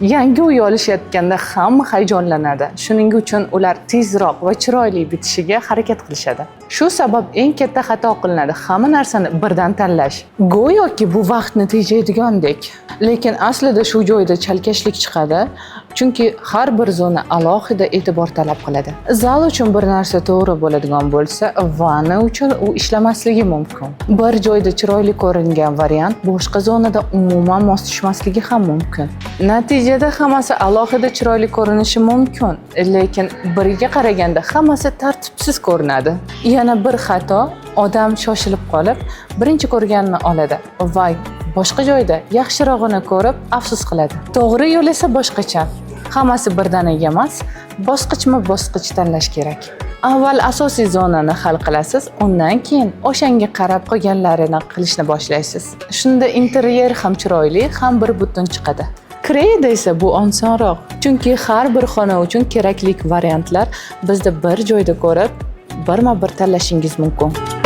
Yangi uy olishayotganda hamma hayajonlanadi. Shuning uchun ular tezroq va chiroyli bitishiga harakat qilishadi. Shu sabab eng katta xato qilinadi: hamma narsani birdan tanlash. Go'yoki bu vaqtni tejaydigandek. Lekin aslida shu joyda chalkashlik chiqadi, chunki har bir zona alohida e'tibor talab qiladi. Zal uchun bir narsa to'g'ri bo'ladigan bo'lsa, vanna uchun u ishlamasligi mumkin. Bir joyda chiroyli ko'ringan variant boshqa zonada umuman mos tushmasligi ham mumkin. Natijada hammasi alohida chiroyli ko'rinishi mumkin, lekin biriga qaraganda hammasi tartibsiz ko'rinadi. Yana bir xato: odam shoshilib qolib, birinchi ko'rganini oladi va boshqa joyda yaxshirog'ini ko'rib afsus qiladi. To'g'ri yo'l esa boshqacha. Hammasi birdaniga emas, bosqichma-bosqich tanlash kerak. Avval asosiy zonani hal qilasiz, undan keyin o'shanga qarab qolganlarini qilishni boshlaysiz. Shunda interyer ham chiroyli, ham bir butun chiqadi. Kreyada esa bu osonroq, chunki har bir xona uchun kerakli variantlar bizda bir joyda ko'rib, birma-bir tanlashingiz mumkin.